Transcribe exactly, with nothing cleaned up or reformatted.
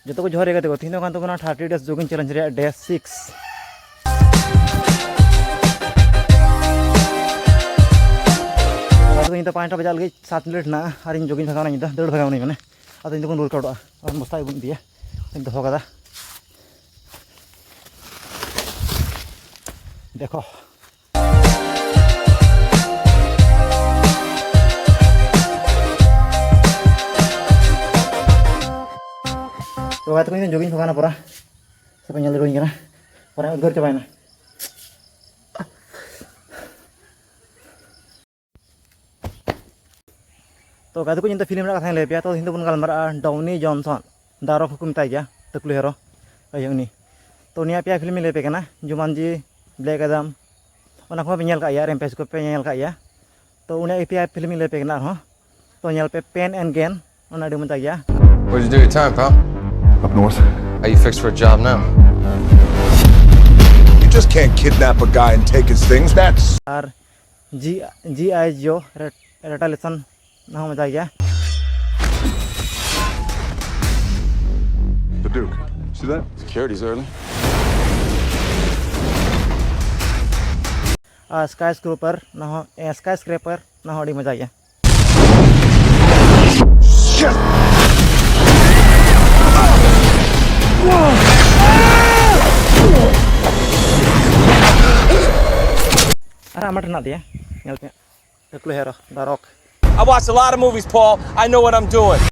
ᱡᱚᱛᱚ ᱠᱚ ᱡᱚᱦᱟᱨ ᱜᱮ ᱜᱟᱛᱮ ᱠᱚ, ᱛᱮᱦᱮᱧ ᱫᱚ ᱠᱟᱱ ᱛᱟᱵᱚᱱᱟ thirty days jogging challenge ᱨᱮᱭᱟᱜ day six᱾ ᱟᱫᱚ ᱤᱧ ᱫᱚ ᱯᱟᱸᱪᱴᱟ ᱵᱟᱡᱟᱜ ᱞᱟᱹᱜᱤᱫ ᱥᱟᱛ ᱢᱤᱱᱤᱴ ᱦᱮᱱᱟᱜᱼᱟ, ᱟᱨᱤᱧ jogging ᱵᱷᱟᱜᱟᱣ ᱱᱟ, ᱤᱧ ᱫᱚ ᱫᱟᱹᱲ ᱵᱷᱟᱜᱟᱣ ᱱᱟᱹᱧ ᱢᱟᱱᱮ᱾ ᱟᱫᱚ ᱤᱧ ᱫᱚ ᱵᱟᱹᱧ ᱨᱩᱣᱟᱹᱲ ᱠᱟᱣᱫᱟ, ᱟᱨ ᱵᱚᱥᱛᱟ ᱟᱹᱜᱩᱧ ᱤᱫᱤᱭᱟ, ᱤᱧ ᱫᱚᱦᱚ ᱠᱟᱫᱟ᱾ ᱫᱮᱠᱷᱚ᱾ ᱛᱚ ᱜᱟᱛᱮ ᱠᱚ, ᱤᱧ ᱫᱚ jogging ᱵᱷᱟᱜᱟᱣ ᱱᱟ ᱯᱚᱨᱟ᱾ ᱥᱮ ᱯᱮ ᱧᱮᱞ ᱨᱩᱣᱟᱹᱧ ᱠᱟᱱᱟ, ᱯᱚᱨᱟ ᱩᱫᱽᱜᱟᱹᱨ ᱪᱟᱵᱟᱭᱮᱱᱟ᱾ ᱛᱚ ᱜᱟᱛᱮ ᱠᱚ, ᱤᱧ ᱫᱚ film ᱨᱮᱱᱟᱜ ᱠᱟᱛᱷᱟᱧ ᱞᱟᱹᱭ ᱟᱯᱮᱭᱟ᱾ ᱛᱚ ᱛᱮᱦᱮᱧ ᱫᱚᱵᱚᱱ ᱜᱟᱞᱢᱟᱨᱟᱜᱼᱟ ᱰᱟᱣᱱᱤ ᱡᱚᱱᱥᱚᱱ, The Rock ᱦᱚᱸᱠᱚ ᱢᱮᱛᱟᱭ ᱜᱮᱭᱟ, ᱴᱟᱹᱠᱞᱩ ᱦᱮᱨᱳ, ᱦᱳᱭ ᱩᱱᱤ᱾ ᱛᱚ ᱩᱱᱤᱭᱟᱜ ᱯᱮᱭᱟ film ᱤᱧ ᱞᱟᱹᱭ ᱟᱯᱮ ᱠᱟᱱᱟ, ᱡᱩᱢᱟᱱᱡᱤ, Black Adam, ᱚᱱᱟ ᱠᱚᱦᱚᱸ ᱯᱮ ᱧᱮᱞ ᱠᱟᱜ ᱜᱮᱭᱟ, Rampage ᱠᱚᱯᱮ ᱧᱮᱞ ᱠᱟᱜ ᱜᱮᱭᱟ᱾ ᱛᱚ ᱩᱱᱤᱭᱟᱜ ᱯᱮᱭᱟ film ᱤᱧ ᱞᱟᱹᱭ ᱟᱯᱮ ᱠᱟᱱᱟ ᱟᱨᱦᱚᱸ᱾ ᱛᱚ ᱧᱮᱞ ᱯᱮ, Pain and Gain, ᱚᱱᱟ ᱟᱹᱰᱤ ᱢᱚᱡᱟ ᱜᱮᱭᱟ᱾ What'd you do your time, pal? Up north. How you fix for a job now? You just can't kidnap a guy and take his things. That's R G G I Joe, Retaliation, ᱚᱱᱟ ᱦᱚᱸ ᱢᱚᱡᱟ ᱜᱮᱭᱟ᱾ The Duke. See that? Security's early. R Skyscraper, ᱚᱱᱟ ᱦᱚᱸ, ᱮ, Skyscraper, ᱚᱱᱟ ᱦᱚᱸ ᱟᱹᱰᱤ ᱢᱚᱡᱟ ᱜᱮᱭᱟ᱾ ᱟᱨ ᱟᱢᱟᱴ ᱦᱮᱱᱟᱜ ᱛᱟᱭᱟ, ᱧᱮᱞ ᱯᱮ, ᱴᱟᱹᱠᱞᱩ ᱦᱮᱨᱳ, The Rock. I watch a lot of movies, Paul. I know what I'm doing.